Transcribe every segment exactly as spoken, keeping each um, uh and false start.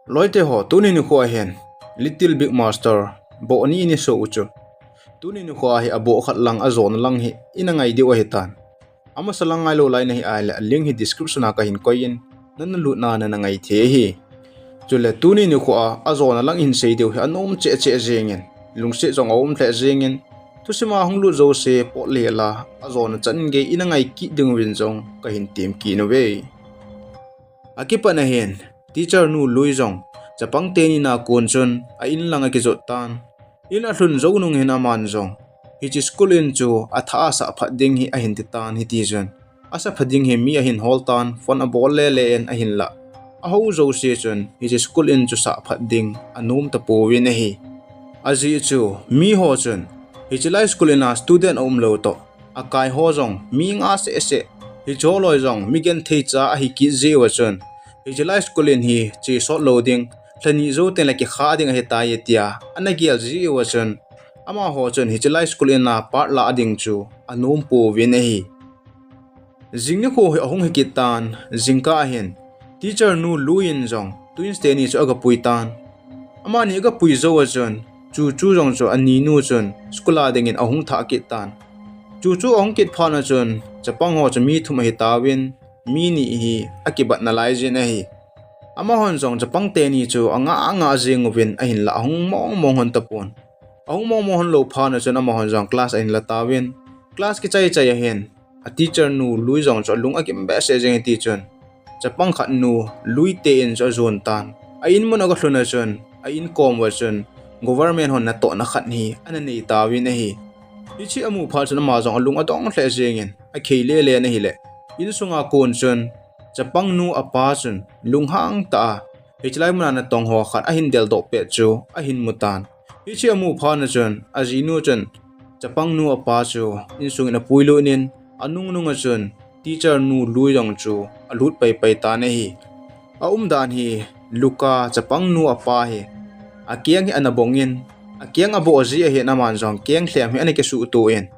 Loite ho, tuni nikho ahin Little Big Master boh ni ini so u chu, tuni nikho ahi aboh khat lang, ajona lang hi ina ngai diu ahitan. Amasa lang ngailou lai nahi ahile, a link hi description a kahin koiyin, nana lutna nana ngai thei ahi. Chule tuni nikho a ajona lang ihin sei diu hi anom cheh cheh jengin, lungset jong aum lheh jengin, thusima hung lut jouse pot le la, ajona chan gei ina ngai kit diuvin jong kahin tem kit uve. Akipatna hin, teacher nu Lui jong chapang teni na kon chun a in lang akijot tan. In alhun jou nung hin aman jong hiche school in chu athah a sah phat ding hi ahin titan, hitichun asah phat ding hi mi ahin hol tan, phone abol lele in ahinlah, ahou jouse chun hiche school in chu sah phat ding anom tapouvin ahi. Ajeh chu miho chun hiche lai school in a student aumlou toh, akai ho jong mi nga seh seh, hiche loi jong mi genthei cha ahi kit jeh uva chun, hiche lai school in hi chesot lou ding, lhani jou tengle kikha ding ahitai tia ana gel jeh uva chun, amaho chun hiche lai school in a part la ding chu anom pouvin ahi. Jing nikho hi ahung hi kit tan, jingkah ahin teacher nu Lui in jong twins teni chu agapui tan. Amani agapui jou a chun, Chuchu jong chu aninu chun school a dingin ahung thah kit tan. Chuchu ahung kit phat na chun chapang ho chu mi thum ahitauvin, mi ni hi akibat nalai jin ahi. Amahon jong chapang teni chu anga anga jeng uvin ahinlah, ahung mong mong lhon tapon. Ahung mong mong lhon lou phat na chun amahon jong class ahin la tauvin, class kichai chai ahin a teacher nu Lui jong chu alung agim behseh jeng, hitichun chapang khat nu Lui te in chu ajon tan. A in mun agalhun a chun, a in kom uva chun government hon natohna khat hi ana nei tauvin ahi. Hiche amu phat chun ama jong alung adong lheh jengin akhei lele in ahile, insunga kon chun chapang nu apa chun lunghang tah a, hiche lai muna natong ho khat ahin deldoh pet chu ahin mu tan. Hiche amu phat na chun ajinu chun chapang nu apa chu insungin apuilut in, anung nunga chun teacher nu Lui jong chu alut pai pai tan ahi. Aumdan hi Luka, chapang nu apa hi akeng hi ana bongin, akeng aboh jeh ahin aman jong keng lhem hi ana kisuhto in,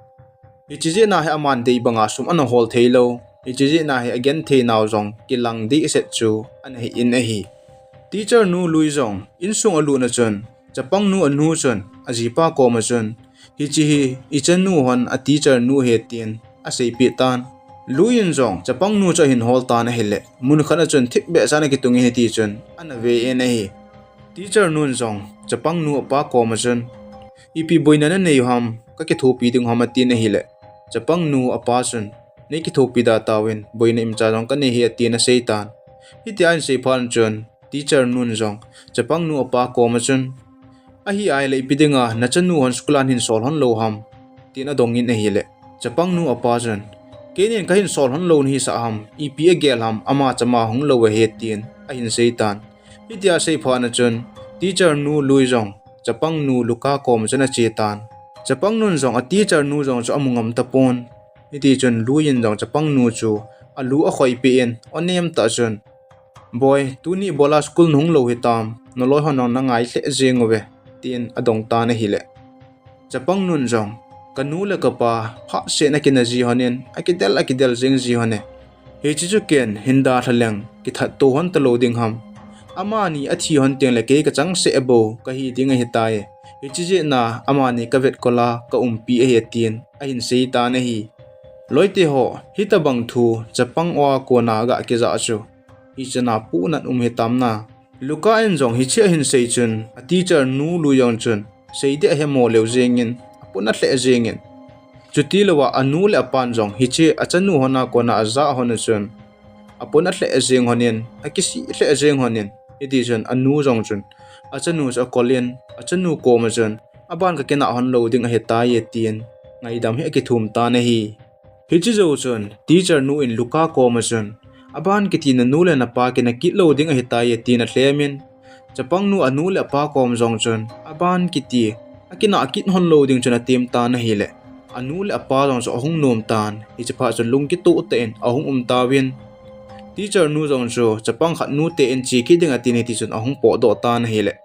hiche jeh a hi aman dei banga sum ana hol theilou, hiche jeh a hi agenthei nau jong kilang dehset chu ana hi in ahi. Teacher nu Lui jong insung alut na chun chapang nu anu chun ajipa koma chun, hiche hi ichanu hon a teacher nu ahi tin aseipeh tan. Lui in jong chapang nu chu ahin hol tan ahile, mun khat a chun thipbeh chan akitungin hitichun ana ve in ahi. Teacher nun jong chapang nu apa koma chun, ipi boina nanei u ham, kakithopi ding u ham atin ahile, chapang nu apa chun, nei kithopi da tauvin, boina imacha jong kanei hi atin asei tan. Hitia ahin sei phat chun teacher nun jong chapang nu apa koma chun, ahi ahile ipi dinga nachanu hon school a nahin sol lhon lou ham, tin adongin ahile, chapang nu apa chun, keinin kahin sol lhon lou nahisah ham, ipi agel ham, ama chama hung lou ahi tin ahin sei tan. Hitia asei phat na chun teacher nu Lui jong chapang nu Luka koma chun ache tan. Chapang nun jong a teacher nu jong chu amu ngam tapon. Hitichun Lui in jong chapang nu chu alu akhoipeh in, anem tah chun, Boi, tuni ibola school nahung lou hitam, naloi hon jong nangai lheh jeng uve, tin adong tan ahile, chapang nun jong, kanu le kapa phatseh in akina ji lhonin, akidel akidel jeng ji lhone. Hiche chu ken hin dalha leng kithat to lhon talou ding ham. Amani athi lhon tengle kei kachangseh bou kahi ding ahitai. Hiche jeh a amani kavetkol a kaumpi ahi, tin ahin sei tan ahi. Loite ho, hitobang thu chapang u a kona ga kijah chu ichan a pohnat um hitam na. Luka in jong hiche ahin sei chun a teacher nu Lui jong chun seiding ahemo leu jengin apohnat lheh jengin, chutilouva anu le apan jong hiche achanu hon a kona ajah lhon a chun apohnat lheh jeng lhonin, akisih lheh jeng lhonin, hitichun anu jong chun achanu chu akolin, achanu koma chun, aban kakinah lhon lou ding ahitai e, tin ngaidam hi akithum tan ahi. Hiche jou chun teacher nu in Luka koma chun, aban kiti nanu le napa kina kit lou ding ahitai e, tin alhemin, chapang nu anu le apa kom jong chun aban kiti akinah kit lhon lou ding chun atem tan ahile, anu le apa jong chu ahung nom tan, hiche phat chun lung kitoh tah in ahung um tauvin, teacher nu jong chu chapang khat nu te in che kit ding atin, hitichun ahung potdoh tan ahile,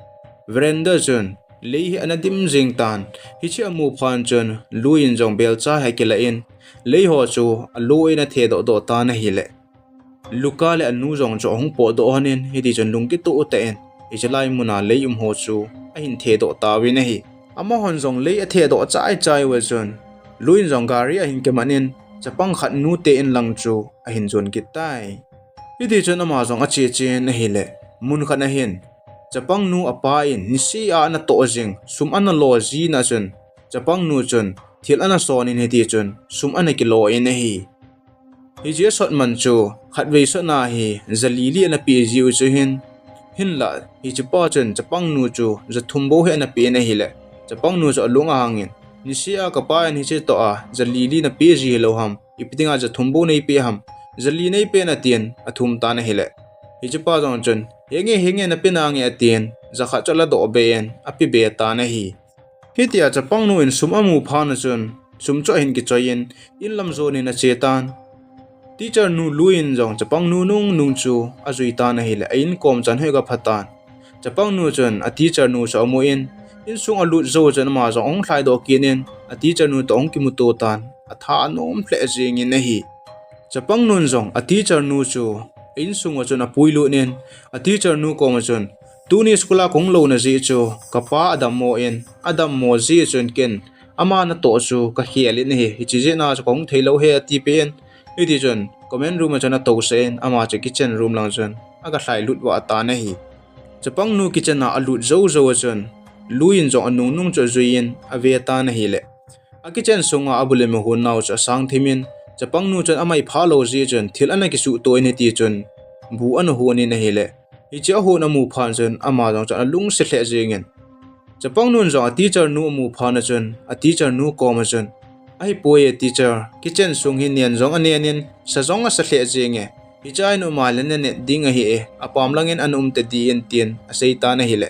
veranda chun lei hi ana dim jeng tan. Hiche amu phat chun Lui in jong belcha hi akilah in, lei ho chu alo in athedoh doh tan ahile, Luka le anu jong chu ahung potdoh lhonin, hitichun lung kitoh tah in hiche lai muna lei um ho chu ahin thedoh tauvin ahi. Amahon jong lei athedoh chai chai uva chun, Lui in jong gari ahin kiman in, chapang khat nu te in lang chu ahin jon kit tai. Hiti chun ama jong ache chen ahile, mun khat ahin, chapang nu apa in nisea ana toh jing, sum ana lo jing na chun, chapang nu chun thil ana son in hiti chun sum ana kilo in ahi. Hiche asot man chu, khatvei sot na hi, ja li li ana pe jiu chu hin, hinlah, hiche pa chun chapang nu chu ja thum bou hi ana pe in ahile, chapang nu chu alung ahang in, nisea kapa in hiche toh a, ja li li na pe ji hilou ham, ipi dinga ja thum bou nei pe ham, ja li nei pe in atin, athum tan ahile. Hiche pa jong chun, henge, henge na pe nange atin, ja khat chu ala doh be in, ape be tan ahi. Hitia chapang nu in sum amu phat na chun, sum chu ahin kichoi in, in lam jon in ache tan. Teacher nu Lui in jong chapang nu nung nung chu ajui tan ahile, a in kom chan hoi aga pha tan. Chapang nu chun a teacher nu chu amu in, insung alut jou chun ama jong ahung lhai doh kit in, a teacher nu toh ahung kimuto tan, atha anom lheh jing in ahi. Chapang nun jong a teacher nu chu a insung uva chun apui lut in, a teacher nu kom a chun, tuni school a kahung lou na jeh chu, kapa adammo in, adammo jeh chun ken, ama natoh chu kakhel in ahi, hiche jeh a chu kahung thei lou ahi ati peh in, hiti chun common room a chun atousah in, ama chu kitchen room lang chun aga lhai lut vah tan ahi. Chapang nu kitchen a alut jou jou a chun, Lui in jong anung nung chu ajui in ave tan ahile, a kitchen sunga abul le mihon nau chu asang thim in, chapang nu chun amai pha lou jeh chun thil ana kisuh to in hiti chun bu ana hon in ahile, hiche ahon amu phat chun ama jong chun alungset lheh jing in, chapang nun jong a teacher nu amu phat na chun, a teacher nu kom a chun, ahipoi e teacher, kitchen sung hi nen jong anen in, sa jong asa lheh jing e, hiche a in um a le nanet ding ahi e, apam lang in ana um ta ding in tin asei tan ahile,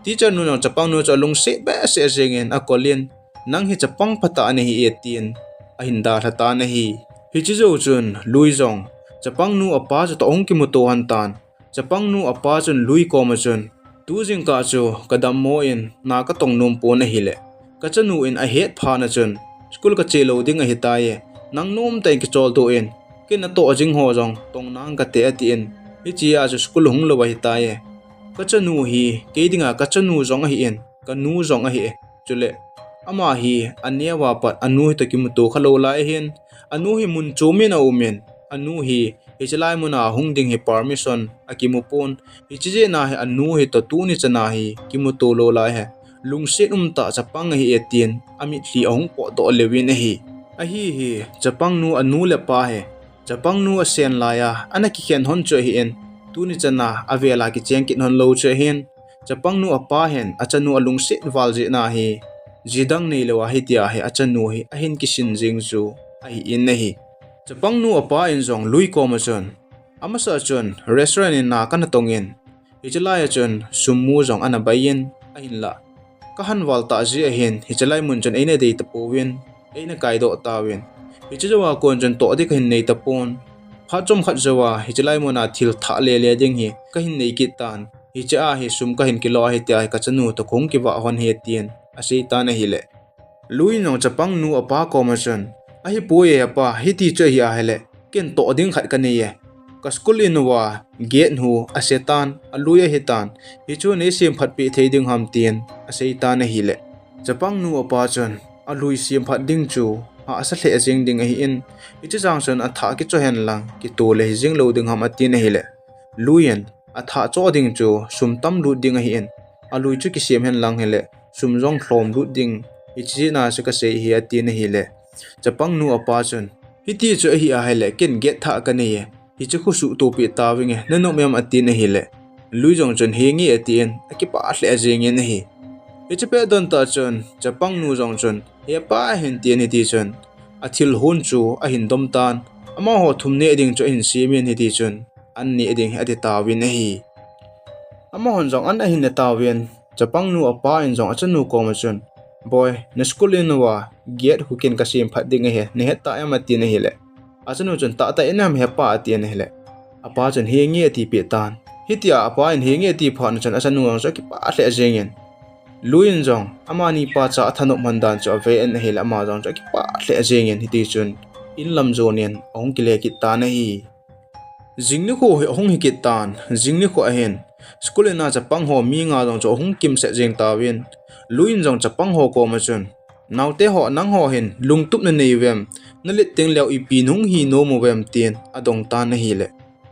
teacher nun jong chapang nu chu alungset behseh jing in akol in, nang hi chapang phatah nahi e tin ahin dalha tan ahi. Hiche jou chun Lui jong chapang nu apa chu toh ahung kimuto lhon tan. Chapang nu apa chun Lui kom a chun, tu jingkah chu kadammo in na katong nom pon ahile, kachanu in ahet phat na chun, school kache lou ding ahitai e, nang nomtah in kicholdo in, ken natoh jing ho jong tong nang kate atin, hiche a chu school hung lou ahitai e. Kachanu hi kei dinga kachanu jong ahi in, kanu jong ahi e. Chule, ama hi aneo a pat anu hi toh kimuto kha lou lai ahin, anu hi mun chom in aum in, anu hi hiche lai muna hung ding hi permission akimu pon, hiche jeh a hi anu hi toh tuni chan a hi kimuto lou lai ahi, lungset umtah chapang ahi e tin amitlhi ahung potdoh lheh in ahi. Ahi hi, chapang nu anu le apa hi, chapang nu asen lai a ana kikhen lhon chu ahi in, tuni chan a avel a kicheng kit lhon lou chu ahin, chapang nu apa hin achanu alungset val jeh a hi, ji dang neilou a hitia hi achanu hi ahin kisin jing chu ahi in ahi. Chapang nu apa in jong Lui kom a chun, amasa chun restaurant in na kana tong in, hiche lai a chun sum mu jong ana bai in, ahinlah, kahan val tah jeh ahin, hiche lai mun chun eina dei tapouvin, eina kaidoh tauvin, hiche jou a kon chun toh ding kahin nei tapon, phat chomkhat jou a hiche lai muna thil thah le le ding hi kahin nei kit tan, hiche a hi sum kahin kilo ahi tia hi kachanu toh kahung kivah lhon ahi tin asei tan ahile, Lui in jong chapang nu apa kom a chun, ahipoi e apa, hiti chu ahi ahile, ken toh ding khat kanei e, ka school in uva gate hu ase tan, alui ahi tan, hichu nei semphat peh thei ding ham tin asei tan ahile, chapang nu apa chun, alui semphat ding chu hahsa lheh jeng ding ahi in, hiche jang chun athah kicho hen lang kitoh le hijing lou ding ham atin ahile, Lui in athah cho ding chu sum tam lut ding ahi in, alui chu kisem hen lang hile, sum jong lhom lut ding, hiche jeh a chu kasei ahi atin ahile, chapang nu apa chun, hiti chu ahi ahile, ken gate thah kanei e, hiche khu suhtoh peh tavinge, nanom em atin ahile, Lui jong chun henge atin akipah lheh jeng in ahi. Hiche pet don tah chun chapang nu jong chun, hepa, ahin tin hiti chun, athil hon chu ahin dom tan, amaho thum neh ding chu ahin sem in hiti chun, an neh ding hi ati tauvin ahi. Amahon jong an ahin ne tauvin, chapang nu apa in jong achanu kom a chun, boi, na school in uva gate hu ken kasemphat ding ahi, nahet tah em atin ahile, achanu chun, tahtah in em hepa atin ahile, apa chun henge ati peh tan. Hitia apa in henge ati phat na chun achanu jong chu akipah lheh jeng in, Lui in jong amani pa cha athanop man dan chu ave in ahile, ama jong chu akipah lheh jeng in hiti chun, in lam jon in ahung kile kit tan ahi. Jing nikho hi ahung hi kit tan, jing nikho ahin, School in a chapang ho mi nga jong chu ahung kimset jeng tauvin. Lu in jong chapang ho koma chun, "Naote ho, nangho hin lungtup nanei uvem? Nalet teng leu ipi nahung hi nom uvem?" tin adong tan ahile,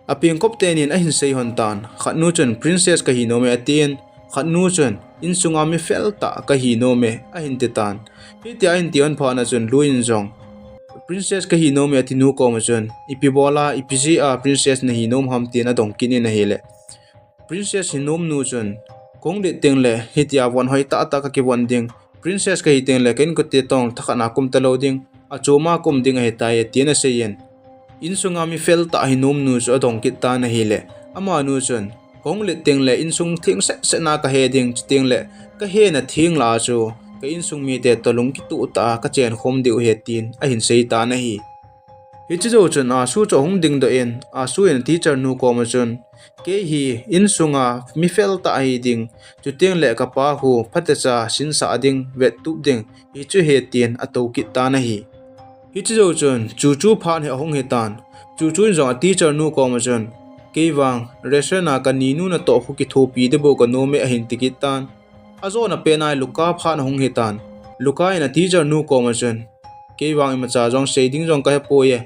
apengkop teni in ahin sei hon tan. Khat nu chun, "Princess kahi nom e," atin, khat nu chun, "Insunga mi fel tah kahi nom e," ahin ti tan. Hitia ahin ti hon phat na chun Lu in jong, "Princess kahi nom e," ati nu koma chun, "Ipi bola, ipi jeh a princess nahi nom ham?" tin adong kit in ahile, princess hi nom nu chun, "Kahung let teng le hitia von hoi tah tah kakivon ding, princess kahi teng le ka inkote toh thakhat na kaum talou ding, achom a kaum ding ahitai," tin asei in. Insunga mi fel tah hi nom nu chu adong kit tan ahile, amanu chun, "Kahung let teng le insung theng set set na kahe ding, chuteng le kahena theng lah a chu ka insung mite toh lung kitoh tah a kachen khom diu ahi," tin ahin sei tan ahi. Hiche jou chun Asu chu ahung dingdoh in, Asu in teacher nu koma chun, "Kei hi insunga mi fel tah ahi ding, chuteng le kapa khu phatecha sinsah ding, vettup ding, hichu ahi," tin atou kit tan ahi. Hiche jou chun Chuchu phat hi ahung hi tan. Chuchu in jong a teacher nu koma chun, "Kei vang restaurant a ka ninu natoh khu kithopi ding bou kanom e," ahin ti kit tan. Ajona pen a Luka phat ahung hi tan. Luka in a teacher nu koma chun, "Kei vang imacha jong sei ding jong kahe poi e,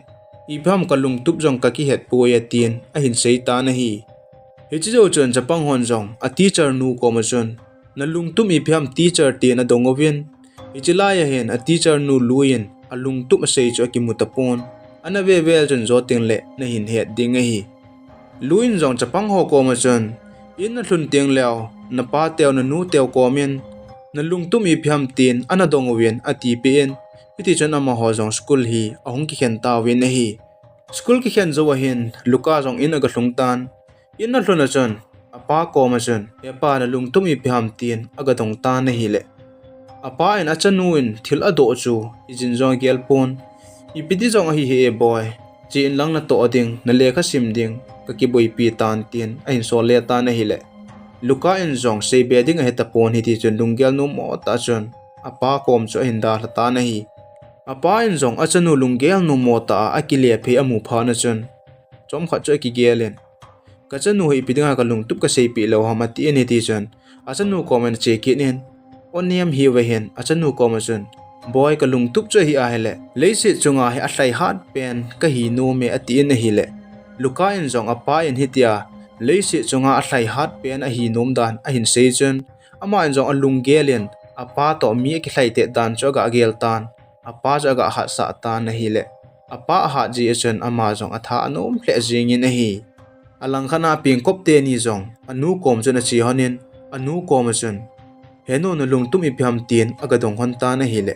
ipi ham kalungtup jong kakihet poi e," tin ahin sei tan ahi. Hiche jou chun chapang hon jong a teacher nu koma chun, "Nalungtup ipi ham teacher?" tin adong uvin. Hiche lai ahin a teacher nu Lu in alungtup asei chu akimu tapon. Ana ve vel chun jou teng le nahin het ding ahi. Lu in jong chapang ho koma chun, "In nalhun teng leu, napa teu, nanu teu komin, nalungtup ipi ham tin ana dong uvin," atipeh in. Hiti chun amaho jong school hi ahung kikhen tauvin ahi. School kikhen jou ahin, Luka jong in aga lhung tan. In alhun a chun, apa koma chun, "Hepa, nalungtup ipi ham?" tin aga dong tan ahile, apa in achanu in thil adoh chu ijin jong agel pon. "Ipi ti jong ahi hih e boi, che in lang natoh ding, nalekha sim ding kakiboipi tan," tin ahin sol le tan ahile, Luka in jong seibe ding ahe tapon, hiti chun lunggel nom mo tah chun apa kom chu ahin dalha tan ahi. Apa in jong achanu lunggel nom mo tah a akile phei amu phat na chun, chomkhat chu akigel in, "Kachanu hi ipi dinga kalungtup kaseipeh lou ham?" atin, hiti chun achanu koma ache kit in, o nem hiuva hin achanu koma chun, "Boi, kalungtup chu ahi ahile, leiset chunga hi alhai hat pen kahi nom e," atin ahile, Luka in jong apa in hitia leiset chunga alhai hat pen ahi nom dan ahin sei chun, ama in jong alunggel in apa toh mi akilhai tet dan chu aga gel tan. Apa chu aga hatsah tan ahile, apa ahat jeh a chun ama jong atha anom lheh jeng in ahi. Alangkhat a pengkop teni jong anu kom chun ache hon in, anu koma chun, "He nu, nalungtup ipi ham?" tin aga dong hon tan ahile,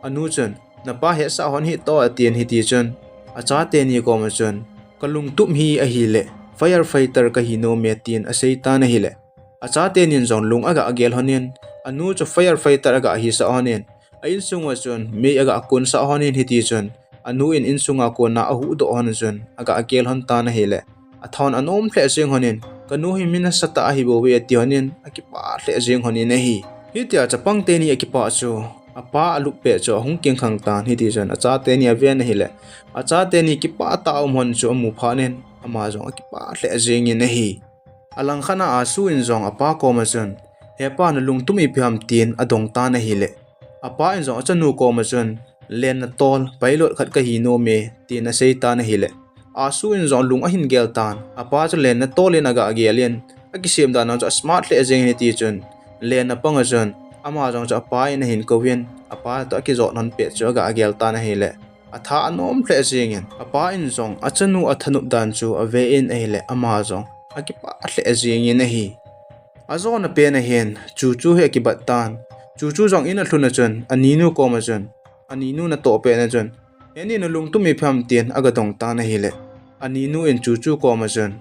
anu chun, "Napa hetsah hon hih toh," atin, hiti chun achate ni koma chun, "Kalungtup hi ahile firefighter kahi nom e," tin asei tan ahile, achate nin jong lung aga gel hon in, anu chu firefighter aga hisah hon in, a insung uva chun mei aga konsah hon in, hiti chun anu in insunga kona ahuhdoh hon chun aga gel hon tan ahile, atha anom lheh jeng hon in, "Kanu hi mi nasatah ahi bouve," ati hon in akipah lheh jeng hon in ahi. Hitia chapang teni akipah chu apa alup pet chu ahung kingkhang tan, hiti chun achate ni aven ahile, achate ni kipah tah a um hon chu amu phat in ama jong akipah lheh jeng in ahi. Alangkhat a Asu in jong apa koma chun, "Hepa, nalungtup ipi ham?" tin adong tan ahile, apa in jong achanu koma chun, "Len natol, pilot khat kahi nom e," tin asei tan ahile, Asu in jong lung ahin gel tan. Apa chu len natol in aga gel in, akisem dan jong chu asmart lheh jeng in, hiti chun len apang a chun ama jong chu apa in ahin kouvin, apa toh akijot hon pet chu aga gel tan ahile, atha anom lheh jeng in, apa in jong achanu athanop dan chu ave in ahile, ama jong akipah lheh jeng in ahi. Ajona pen ahin Chuchu hi akibat tan. Chuchu jong in alhun a chun aninu koma chun, aninu natoh pet na chun, "He ni, nalungtup ipi ham?" tin aga dong tan ahile, aninu in Chuchu koma chun,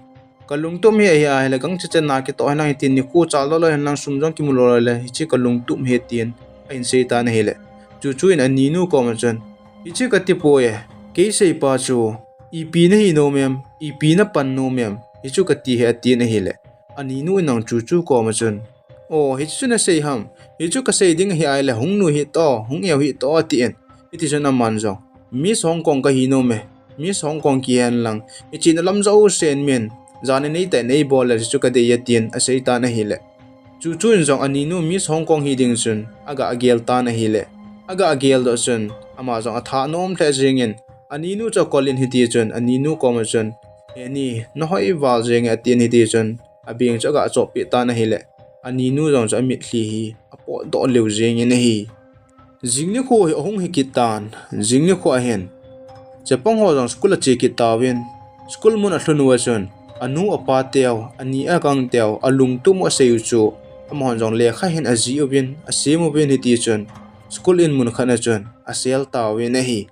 "Kalungtup hi ahi ahile gangchel chan a kitoh hen lang, hitin nikho chal lou lou hen lang, sum jong kimu lou lou le, hiche kalungtup hi," tin ahin sei tan ahile, Chuchu in aninu koma chun, "Hiche kati poi e, kei seipa chu ipi nahi nom em, ipi napan nom em, hichu kati hi," atin ahile, aninu in jong Chuchu koma chun, "O, hichu nasei ham? Hichu kasei ding ahi ahile hung nui hih toh, hung eu hih toh," atin. Hiti chun aman jong, "Miss Hong Kong kahi nom e, Miss Hong Kong kihen lang, ichena lam jousen min Jan in neitah in neibol le chu kadei e, tin asei tan ahile. Chuchu in jong aninu Miss Hong Kong hiding chun aga agel tan ahile. Aga agel doh chun ama jong atha nom lheh jengin, aninu chu akol in hiti chun, aninu koma chun, "He ni, nahoi val jenge," atin hiti chun, abeng chu aga achop peh tan ahile. Aninu jong chu amitlhi hi apotdoh lheh jengin ahi. Jing nikho hi ahung hi kit tan, jing nikho ahin, chapang ho jong school ache kit tauvin, school mun alhun uva chun, anu apa teu, ani akang teu, alungtup u asei u chu, amahon jong lekha hin ajih uvin, asem uvin hiti chun, school in mun khat na chun asel tauvin ahi.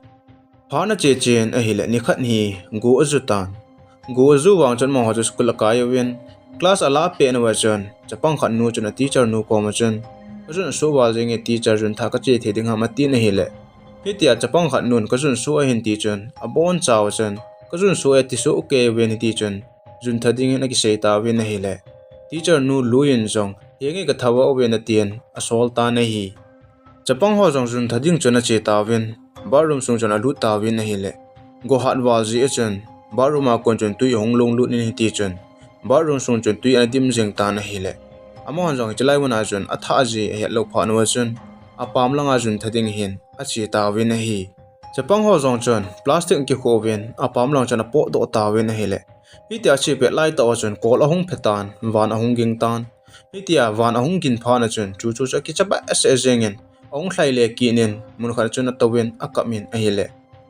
Phat ache chen ahile nikhat hi go aju tan. Go aju vang chun amaho chu school akai uvin, class ala pet nauva chun, chapang khat nu chun a teacher nu koma chun, "Kajun soh val jenge teacher, jun tha kache thei ding ham?" atin ahile. Hitia chapang khat nun, "Kajun soh e," ahin ti chun, abonchauva chun, "Kajun soh e," ati soh kei uvin hiti chun, jun tha dingin akisei tauvin ahile. Teacher nu Lui in jong, "Henge, katha uvin," atin asol tan ahi. Chapang ho jong jun tha ding chun ache tauvin, bathroom sung chun alut tauvin ahile. Go hat val jeh a chun, bathroom a kon chun tui ahung lunglut in hiti chun, bathroom sung chun tui ana dim jeng tan ahile. Amahon jong hiche lai mun a chun atha ji ahet lou phat nauva chun, apam langa jun tha ding hin ache tauvin ahi. Chapang ho jong chun plastic akikhu uvin, apam lang chun apotdoh tauvin ahile. Hitia ache pet laitah uva chun kol ahung phe tan, van ahung ging tan. Hitia van ahung ging phat na chun, chuchu chu akicha behseh jengin, ahung lhai le kit in, mun khat chun atouvin, akap in ahile.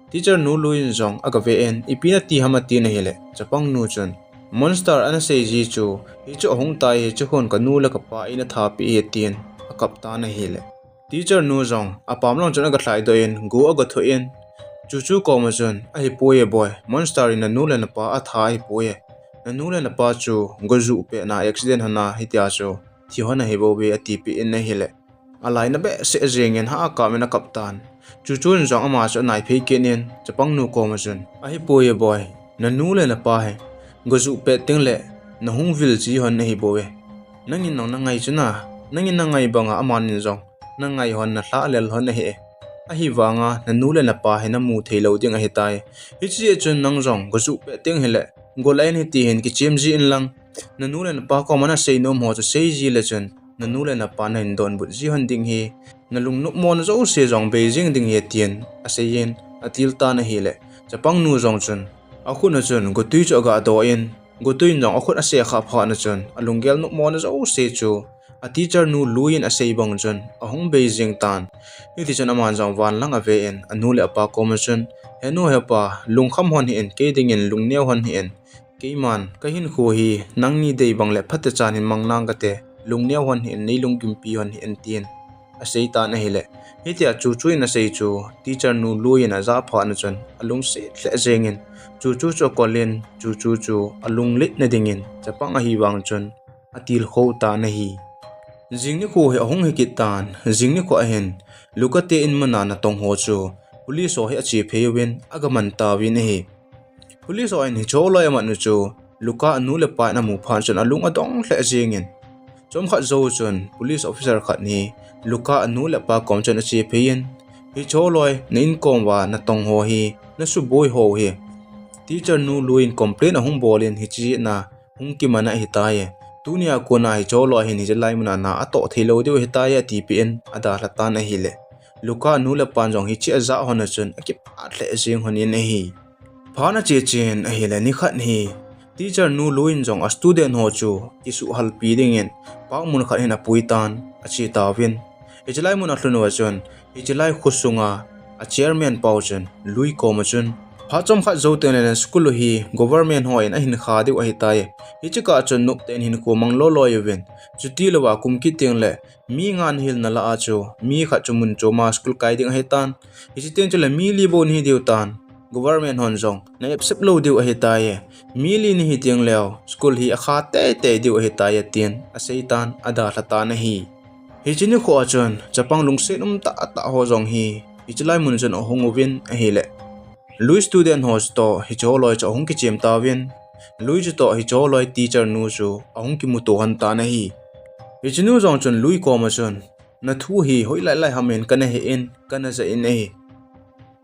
Teacher nu Lui in jong aga ve in, "Ipi nati ham?" atin ahile. Chapang nu chun, "Monster ana sei ji chu, hichu ahung tai, hichu hin kanu le kapa eina tha peh ahi," atin, akap tan ahile. Teacher nu jong apam lang chun aga lhai doh in, go aga thoh in, chuchu koma chun, "Ahipoi e boi, monster in nanu le napa atha ahipoi e. Nanu le napa chu go juh pet na accident hon a, hitia chu thi hon ahi bouve," ati peh in ahile. Alainat behseh jengin ha akap in akap tan. Chuchu in jong ama chu anai phei kit in, chapang nu koma chun, "Ahipoi e boi, nanu le napa hi go juh pet teng le nahung vil ji hon ahi bouve. Nangin nang nangai chu na, nangin nangai banga amanin jong nangai hon, nalha lel hon ahi. Ahivanga nanu le napa hi namu thei lou ding ahitai. Hiche jeh chun nang jong go juh pet teng hile, go la in hiti hin kichem ji in lang, nanu le napa koma nasei nom ho chu sei ji le chun, nanu le napa nahin donbut ji hon ding ahi. Nalung nopmo na jouse jong bei jeng ding ahi," atin asei in atil tan ahile. Chapang nu jong chun akhut na chun gotui chu aga doh in, gotui in jong akhut ase kha phat na chun, alunggel nopmo na jouse chu a teacher nu Lui in asei bang chun ahung bei jeng tan. Hiti chun aman jong van lang ave in, anu le apa koma chun, "He nu he pa, lungkham hon hih in, kei dingin lungneo hon hih in. Keiman kahinkho hi nangni dei bang le phatechan hin mang nang kate, lungneo hon hih in, nei lunggimpi hon hih in," tin asei tan ahile. Hitia chuchu in asei chu teacher nu Lui in aja phat na chun alungset lheh jengin, chuchu chu akol in, chuchu chu alunglet na dingin chapang ahivang chun atilkhou tan ahi. Jing nikho hi ahung hi kit tan, jing nikho ahin, Luka te in mun a natong ho chu police ho hi ache phei uvin, aga man tauvin ahi. Police ho in hiche ho loi aman u chu, Luka anu le apa in amu phat chun alung adong lheh jengin, chomkhat jou chun police officer khat hi Luka anu le apa kom chun ache phei in, "Hiche ho loi na in kom uva natong ho hi, nasuboi ho hi, teacher nu Lui in complain ahung bol in, hiche jeh a hung kiman ahitai. Tunia kona hiche ho loi hin hiche lai mun a na atoh thei lou diu ahitai," ati peh in adalha tan ahile. Luka anu le apan jong hiche aja hon a chun akipah lheh jeng hon in ahi. Phat ache chen ahile, nikhat hi teacher nu Lui in jong a student ho chu kisuh halpi dingin park mun khat hin apui tan, ache tauvin. Hiche lai mun alhun uva chun, hiche lai kho sunga a chairman pau chun Lui kom a chun, "Phat chomkhat jou teng le school u hi government ho in ahin kha diu ahitai. Hiche kah chun noptah in hinkho mang loi loi uvin. Chuti louva kum kit teng le mi nga nahil nalah a chu mi khat chu mun chom a school kai ding ahitan. Hiche teng chule mi li bou nahi diu tan. Government hon jong na accept lou diu ahitai. Mi li nahi teng leu school hi akha teitei diu ahitai," atin asei tan, adalha tan ahi. Hiche nikho a chun chapang lungset um tahtah ho jong hi hiche lai mun chun ahung uvin ahile, Lui student ho chutoh hiche ho loi chu ahung kichem tauvin, Lui chutoh hiche ho loi teacher nu chu ahung kimuto hon tan ahi. Hiche nu jong chun Lui kom a chun, "Nathu hi hoilai lai ham in kana he in, kana ja in ahi.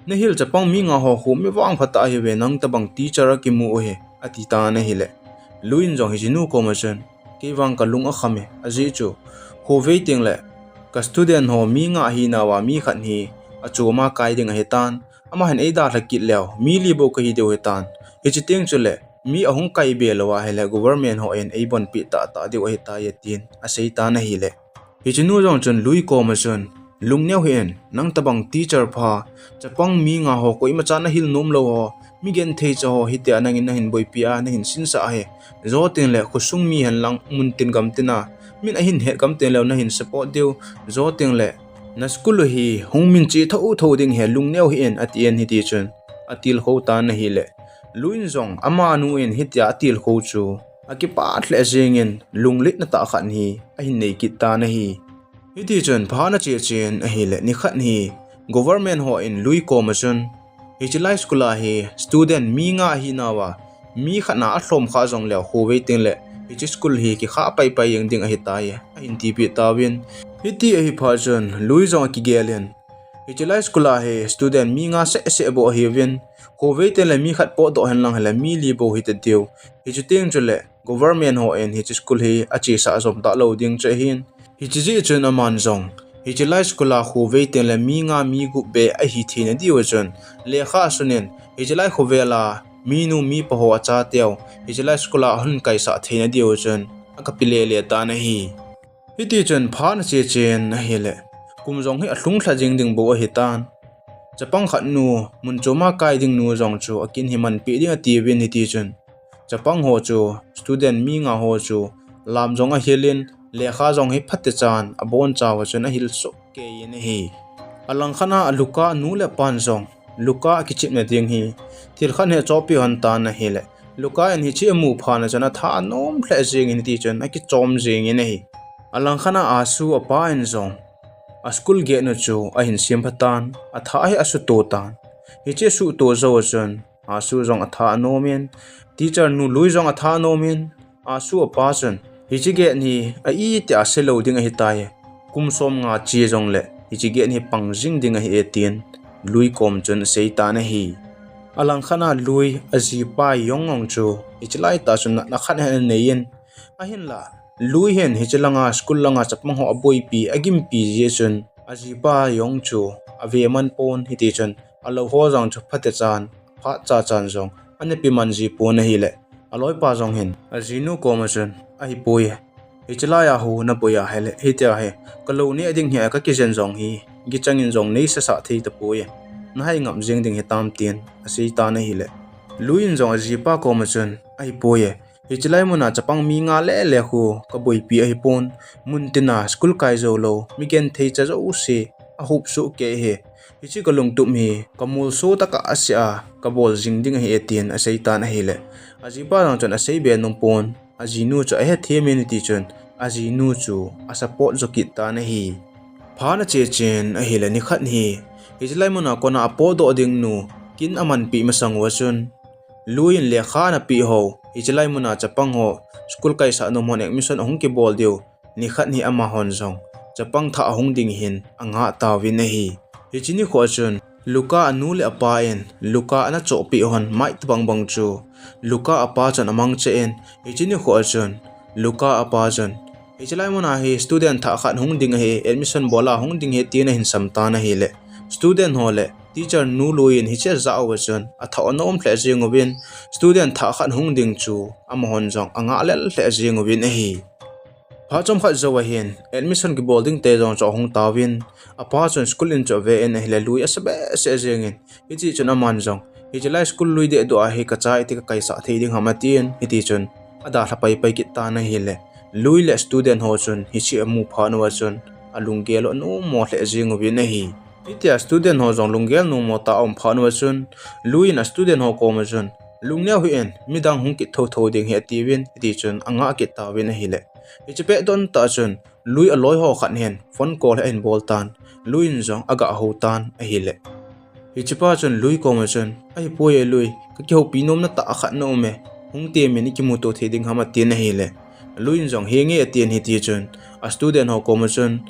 Nahil chapang mi nga ho khu mi vangpha tah ahiuve, nang tobang teacher a kimu u hi," ati tan ahile. Lui in jong hiche nu koma chun, "Kei vang kalung akham e, ajeh chu khovei tengle ka student ho mi nga ahinauva mi khat hi achom a kai ding ahitan, ama hin eidalha kit leu mi li bou kahi diu ahitan, hiche teng chule mi ahung kai be louva ahile government hon eibonpi tahtah diu ahitai," tin aseitan ahile, hiche nu jong chun Lui koma chun, "Lungneo hih in, nang tobang teacher pha, chapang mi nga ho koima chan ahil nom lou ho, mi genthei cha ho hitia nangin nahin boipi a, nahin sinsah ahi. Jou tengle khosung mi henlang muntin gamtin a min ahin het gam tengleu nahin support diu, jou tengle na school u hi hung minchih thotho ding ahi, lungneo hih in," atin hiti chun atilkhou tan ahile, Lui in jong amanu in hitia atilkhou chu akipah lheh jengin lunglhaina tah khat hi ahin nei kit tan ahi. Hiti chun phat ana che chen ahile, nikhat hi government hon Lui koma chun, "Hiche lai school a hi student mi nga ahinauva mi khat na alhom kha jongleu khovei tengle hiche school hi kikhah paipai jeng ding ahitai," ahin tipeh tauvin. Hiti ahi phat chun Lui jong akigel in, "Hiche lai school a hi student mi nga sehseh bou ahiuvin, khovei tengle mi khat potdoh henlang hile mi li bou hita diu, hiche teng chule government hon hiche school hi achesah jom talou ding chu ahin, hiche jeh chun aman jong hiche lai school a khovei tengle mi nga mi gup beh ahi theina diuva chun lekha asunin, hiche lai khovel a minu mipa ho achateu hiche lai school a ahung kaisah theina diuva chun akapi lele tan ahi." Hiti chun phat ana che chen ahile, kum jong hi alhung lha jeng ding bou ahitan. Chapang khat nu, mun chom a kai ding nu jong chu akin hi manpeh ding atiuvin, hiti chun chapang ho chu, student mi nga ho chu lam jong ahilin, lekha jong hi phatechan abonchauva chun ahil soh kei in ahi. Alangkhat a Luca anu le apan jong Luca akichepna ding hi thil khat hi achohpeh lhon tan ahile, Luca in hiche amu phat chun atha anom lheh jengin, hiti chun akichom jengin ahi. Alangkhat a Asu apa in jong a school gate nu chu ahin sem phatan, atha hi asuto tan. Hiche asuto jou chun Asu jong atha anomin, teacher nu Lui jong atha anomin, Asu apa chun, "Hiche gate hi a itia selou ding ahitai, kum somnga che jongle hiche gate hi pang jing ding ahi e," tin Lui kom chun aseitan ahi. Alangkhat a Lui ajipa Yong jong chu hiche laitah chun natna khat hi ananei in, ahinla Lui hin hiche langa school langa chapang ho aboipi agimpi jeh chun ajipa Yong chu aveman pon, hiti chun alou ho jong chu phatechan phat chachan jong anapi man jipon ahile, aloipa jong hin ajinu koma chun, "Ahipoi, hiche laiya hu naboi ahile hitia hi kalou neh ding hi kakijen jong hi, gichangin jong neisasah thei tapoi, nahai ngap jeng ding hitam," tin aseitan ahile, Lui in jong ajipa koma chun, "Ahipoi, hiche lai muna chapang mi nga lele khu kaboipi ahipon, muntina school kai joulou mi genthei cha jouse ahup soh kei hi, hiche kalungtup hi kamolso tah a asea kabol jing ding ahi e," tin aseitan ahile, ajipa jong chun aseibe nompon, ajinu chu ahethemin, hiti chun ajinu chu asupport jo kit tan ahi. Phat ana che chen ahile, nikhat hi hiche lai muna kona apotdoh ding nu kin amanpeh masang uva chun, Lui in lekha anapeh ho, hiche lai muna chapang ho school kaisah nom hon admission ahung kibol diu nikhat hi amahon jong chapang thah ahung ding hin angah tauvin ahi. Hiche nikho chun Luca anu le apa in Luca anachohpeh hon mic tobang bang chu Luca apa chun amangcha in, hiche nikho chun Luca apa chun, "Hiche lai muna hi student thah khat hung ding ahi, admission bola hung ding ahi," tin ahin samtan ahile, student ho le teacher nu Lui in hiche ajah uva chun atha anom lheh jeng uvin, student thah khat hung ding chu amahon jong angah lel lheh jeng uvin ahi. Phat chomkhat jou ahin admission kibol ding te jong chu ahung tauvin, apa chun school in chu ave in ahile, Lui asa behseh jengin, hiti chun aman jong, "Hiche lai school Lui dehduh a hi kacha iti kakaisah thei ding ham," atin, hiti chun adalha paipai kit tan ahile, Lui le student ho chun hiche amu phat uva chun alunggel u anommo lheh jeng uvin ahi. Hitia student ho jong lunggel nommo tah a aum phat uva chun, Lui in a student ho koma chun, "Lungneo hih in, midang hung kit thotho ding ahi," atiuvin, hiti chun angah kit tauvin ahile, hiche pet don tah chun Lui aloi ho khat hin phone call hi ahin bol tan, Lui in jong agah hou tan ahile, hichepa chun Lui koma chun, "Ahipoi e Lui, kakihoupi nomna tah khat ana um e, hung temin ikimuto thei ding ham?" atin ahile, Lui in jong, "Henge," atin, hiti chun a student ho koma chun,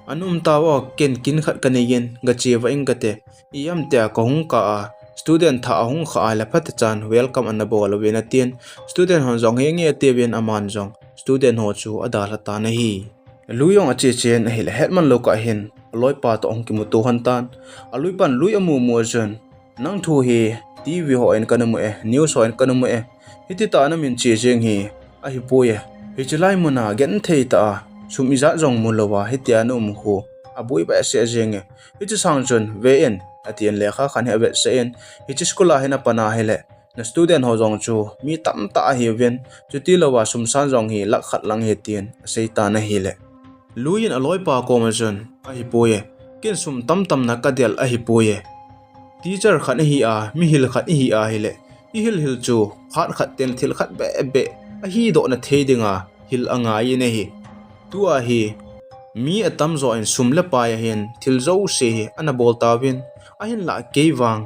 "Ana um tauvo, ken kin khat kaneiyin, gache vah inge kate, ijemtia kahung kah a student thah ahung khah a le phatechan welcome ana bol uvin atin, student hon jong henge atiuvin aman jong student ho chu adalha tan ahi. Lui jong ache chen ahile hetman lou kah hin aloipa toh ahung kimuto lhon tan. Aluipan Lui amu mu a chun, nang thu hi TV ho in kana mu e, news ho in kana mu e. Hiti tah a namin che jeng hi ahipoi e. Hiche lai muna genthei tah a sum ijat jong mu louva hitia na um khu aboi behseh jeng e. Hiche sang chun ve in, atin lekha khat hi avetsah in, hiche school a hin apan ahile na student ho jong chu mi tamtah ahiuvin, chutilouva sum san jong hi lakh khat lang ahi tin asei tan ahile, Lui in aloipa koma chun, ahipoi e, ken sum tamtah na kadel ahipoi e. Teacher khat ihi a, mihil khat ihi ahile, ihil hil chu phat khat teng thil khat beh beh ahidoh na thei dinga hil angai in ahi. Tua hi mi atamjo in sum le pai a hin thil jouse hi ana bol tauvin, ahinlah kei vang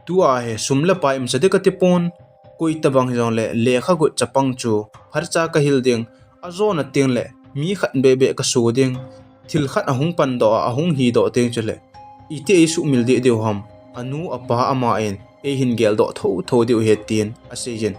tua hi sum le pai umsa ding kati pon, koi tabang hijongle lekha got chapang chu phatcha kahil ding, ajona tengle mi khat beh beh kaso ding, thil khat ahung pandoh a ahung hidoh teng chule iti eisuhmil deh diu ham, anu apa ama in eihin geldoh thotho diu ahi tin aseijin.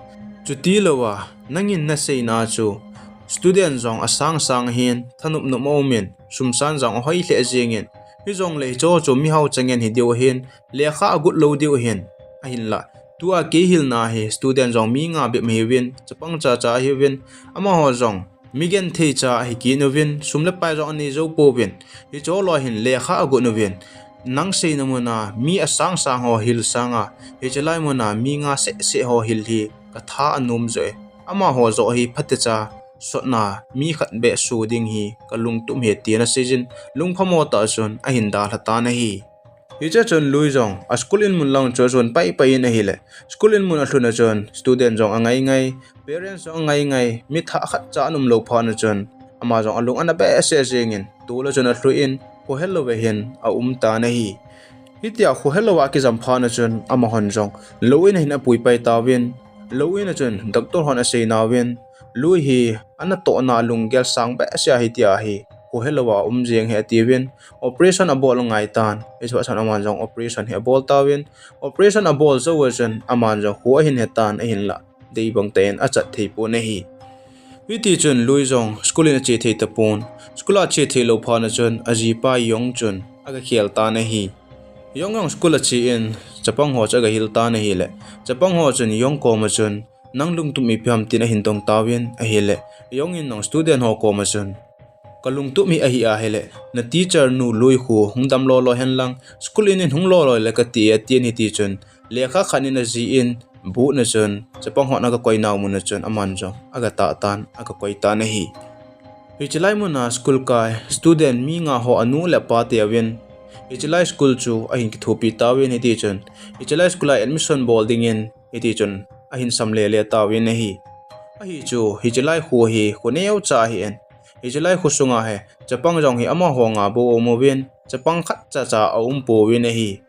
Chutilouva nangin naseina chu student jong asang sang ahin, thanop nop aumin, sum san jong ahoi lheh jengin, hijongle hicheho chu mihao changen hidiu ahin, lekha agot lou diu ahin, ahinlah tua kei hilna hi student jong mi nga bep ahiuvin, chapang chacha ahiuvin, amaho jong mi genthei cha ahi kit uvin, sum le pai jong anei jou pouvin, hicheho loi hin lekha agot uvin, nang seina muna mi asang sang ho hil sanga hiche lai muna mi nga seh seh ho hil hi katha anom joh e. Amaho joh hi phatecha sotna mi khat beh so ding hi kalungtup ahi tin aseijin, lungphamo tah chun ahin dalha tan ahi. Hiche chun Lui jong a school in mun lang chu ajon pai pai in ahile, school in mun alhun a chun student jong angai ngai, parents jong angai ngai, mi thah khat cha ana um lou phat na chun ama jong alung ana behseh jengin, tol a chun alhun, khohelou a hin aum tan ahi. Hitia khohelou a akijam phat na chun amahon jong lou in a hin apui pai tauvin, lou in a chun doctor hon aseinauvin, Lui hi anatohna lunggel sang behseh ahi tia hi khohelou a aum jeng ahi atiuvin, operation abol angai tan. Hichephat chun aman jong operation hi abol tauvin, operation abol jou a chun aman jong kho ahin hetan ahinlah, dei bang tah in achat thei pon ahi. Hitichun Lui jong school in ache thei tapon, school a che theilou phat na chun ajipa Yong chun agakhel tan ahi. Yong jong school ache in chapang ho chu agahil tan ahile, chapang ho chun Yong koma chun, nang lungtup ipi ham tin ahin dong tauvin ahile, Yong in jong student ho koma chun, kalungtup hi ahi ahile, na teacher nu Lui khu hung dam lolo henlang, school in in hung lolo le kati e atin, hitichun lekha khat in ajih in, but na chun chapang hon agakoi nau mun a chun aman jong agatah tan, agakoi tan ahi. Hiche lai muna school kai student mi nga ho anu le apa teuvin, hiche lai school chu ahin kithopi tauvin, hitichun hiche lai school a admission bol dingin hitichun ahin sam lele tauvin ahi. Ahi chu hiche lai kho hi kho neocha ahin, hiche lai kho sunga hi chapang jong hi amaho nga bou aum uvin, chapang khat chacha aum pouvin ahi.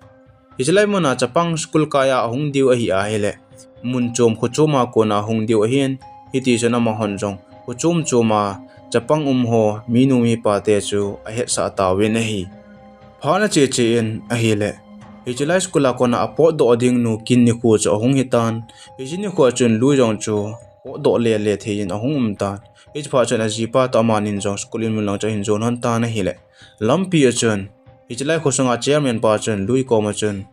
Hiche lai muna chapang school kai a ahung diu ahi ahile, mun chom kho chom a kona ahung diu ahin, hitichun amahon jong kho chom chom a chapang um ho minu mipa te chu ahetsah tauvin ahi. Phat ana che che in ahile, hiche lai school a kona apotdoh ding nu kin nikho chu ahung hitan. Hiche nikho a chun Lui jong chu potdoh lele thei in ahung um tan. Hichephat chun ajipa toh amanin jong school in mun lang chu ahin jon lhon tan ahile, lampi a chun hiche lai kho sunga chairman pa chun Lui koma chun,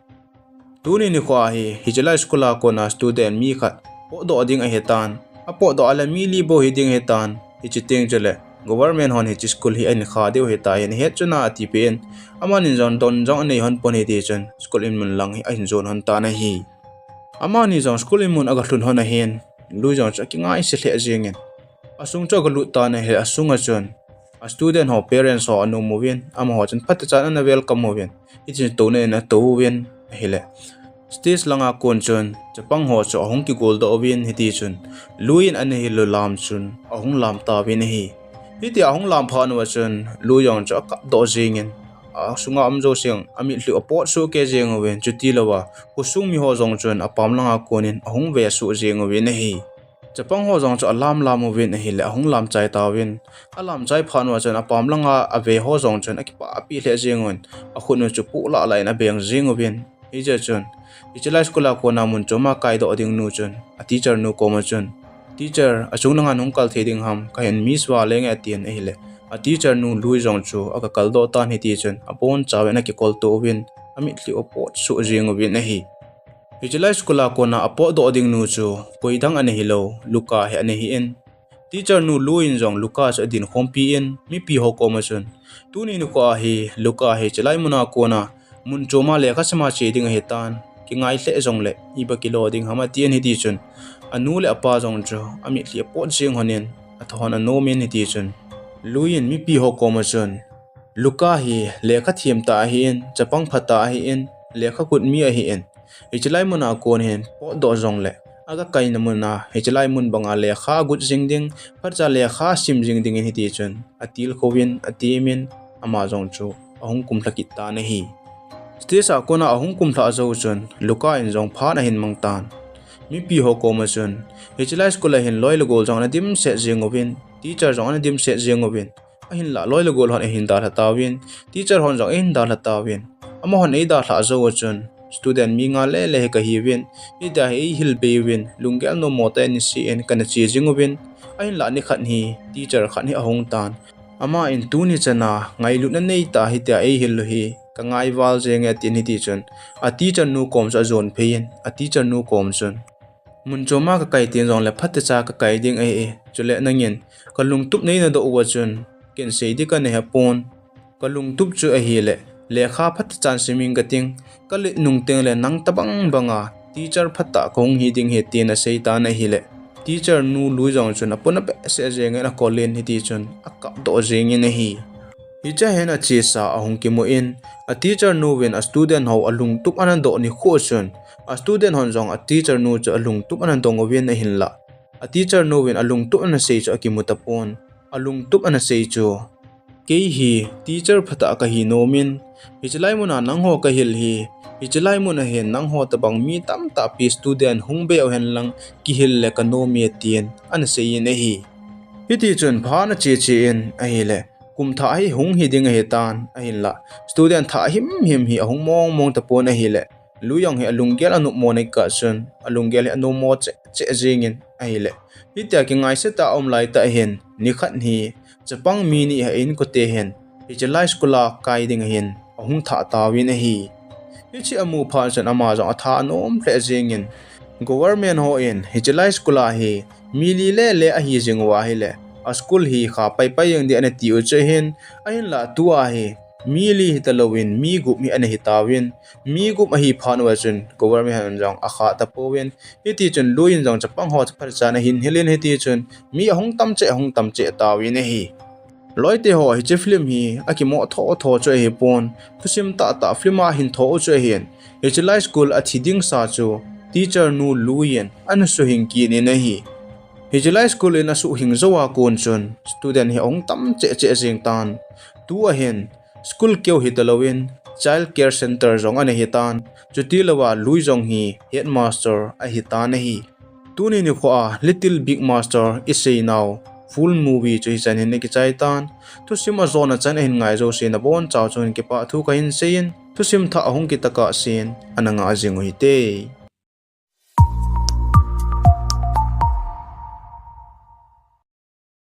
tuni nikho hi hiche lai school a kona student mi khat potdoh ding ahitan, apotdoh a le mi li bou hiding ahitan, hiche teng chule government hon hiche school hi ahin kha diu ahitai, nahet chun a atipeh in, amanin jong don jong anei lhon pon, hitichun school in mun lang hi ahin jon lhon tan ahi. Amani jong school in mun agalhun lhon ahin, Lui jong chu akingaise lheh jengin, asung chu agalut tan ahile, asunga chun a student ho parents ho ana um uvin, amaho chun phatechan ana welcome uvin, hitichun touna in atou uvin ahile, stage langa kon chun chapang ho chu ahung kigoldoh uvin, hitichun Lui in ana hil u lam chun ahung lam tauvin ahi. Hitia ahung lam phat uva chun Lui jong chu akapdoh jengin, asunga um jouse aminlhiu apot sohkei jeng uvin, chutilouva khosung miho jong chun apam langa konin ahung vesoh jeng uvin ahi. Chapang ho jong chu alam lam uvin ahile, ahung lamchai tauvin, alamchai phat uva chun apam langa ave ho jong chun akipahpi lheh jeng uvin, akhut u chu poh lah lah in abeng jeng uvin. Hichea chun Hiche lai school a kona mun chom a kaidoh ding nu chun a teacher nu koma chun, "Teacher, achung langa nahung kal thei ding ham, kahin miss val lenge," atin ahile, a teacher nu Lui jong chu aga kaldoh tan hiti chun abonchauvin akikol to uvin, amitlhi u apot suh jing uvin ahi. Hiche lai school a kona apotdoh ding nu chu koidang ana hilou, Luca hi ana hi in. Teacher nu Lui in jong Luca chu adin khompi in, mipi ho koma chun, "Tuni nikho a hi Luca hi hiche lai muna kona mun chom a lekha sim a che ding ahitan, kingai lheh jongle iba kilo ding ham," atin hiti chun, anu le apa jong chu amitlhi apot jing lhonin, athahon anom in hiti chun, Lui in mipi ho koma chun, "Luca hi lekha them tah ahi in, chapang phatah ahi in, lekha kut mi ahi in, hiche lai muna kon hin potdoh jongle, aga kaina muna hiche lai mun banga lekha agut jing ding, phatcha lekha asim jing dingin," hiti chun atilkhou in, atem in, ama jong chu ahung kumlha kit tan ahi. Stage a kona ahung kumlha jou chun Luca in jong phat ahin mang tan. Mipi ho koma chun, hiche lai school a hin loi le gol jong ana dimset jing uvin, teacher jong ana dimset jing uvin, ahinlah loi le gol hon ahin dalha tauvin, teacher hon jong ahin dalha tauvin, amahon eidalhah jou a chun, student mi nga lele hi kahiuvin, hitia hi eihil bei uvin, lunggel nommo tah in niseh in kana che jing uvin, ahinlah nikhat hi teacher khat hi ahung tan. Aman tuni chana ngailutna neitah hitia eihil u hi kangai val jenge, atin hiti chun a teacher nu kom chu ajon phei in, a teacher nu kom chun, "Mun chom a kakai teng jongle phatecha kakai ding ahi, chule nangin kalungtup neina doh uva chun ken sei ding kana hepon. Kalungtup chu ahile lekha phatechan sim inge kating, kalet nung tengle nang tobang banga teacher phatah kahung hi ding ahi," tin asei tan ahile, teacher nu Lui jong chun apuna behseh jengin akol in hiti chun akapdoh jengin ahi. Hichea hin achesa ahung kimu in, a teacher nu vin a student ho alungtup ana doh nikho chun, a student hon jong a teacher nu chu alungtup ana dong uvin ahinlah, a teacher nu vin alungtup ana sei chu akimu tapon. Alungtup ana sei chu, "Kei hi teacher phatah kahi nomin, hiche lai muna nangho kahil hi, hiche lai muna hin nangho tobang mi tamtahpi student hung be uhen lang kihil le kanom e," tin ana sei in ahi. Hiti chun phat ana cheche in ahile, kum thah hi hung hi ding ahitan ahinlah, student thah himhim hi ahung mongmong tapon ahile, Lui jong hi alunggel anopmo nei kah chun, alunggel hi anommo cheh cheh jengin ahile, hitia kingaisah tah a aum laitah hin, nikhat hi chapang mi ni hi a inkote hin hiche lai school a kai ding ahin ahung thah tauvin ahi. Hiche amu phat chun ama jong atha anom lheh jengin, government hon hiche lai school a hi mi li lele ahi jing uva ahile, a school hi kha paipai jeng ding ana ti u chu ahin, ahinlah tua hi mi li hitalouvin mi gup hi ana hitauvin, mi gup ahi phat uva chun government hon jong akhah tapouvin, hiti chun Lui in jong chapang ho chu phatechan ahin hil in hiti chun mi ahung tam cheh, ahung tam cheh tauvin ahi. Loite ho, hiche film hi akimoh thotho chu ahipon, thusim tahtah film a hin tho u chu ahin, hiche lai school athi ding sa chu teacher nu Lui in ana suhing kit in ahi. Hiche lai school in asuhing jou a kon chun student hi ahung tam cheh cheh jeng tan. Tua hin school keu hitalouvin child care center jong ana hitan, chutilouva Lui jong hi headmaster ahitan ahi. Tuni nikho a Little Big Master iseinau full movie chu hichan hin akichai tan. Thusim ajona chan ahin ngai jouse nabonchauva chun kipah thu kahin sei in, thusim thah ahung kit tokah sen ana ngah jing u hite.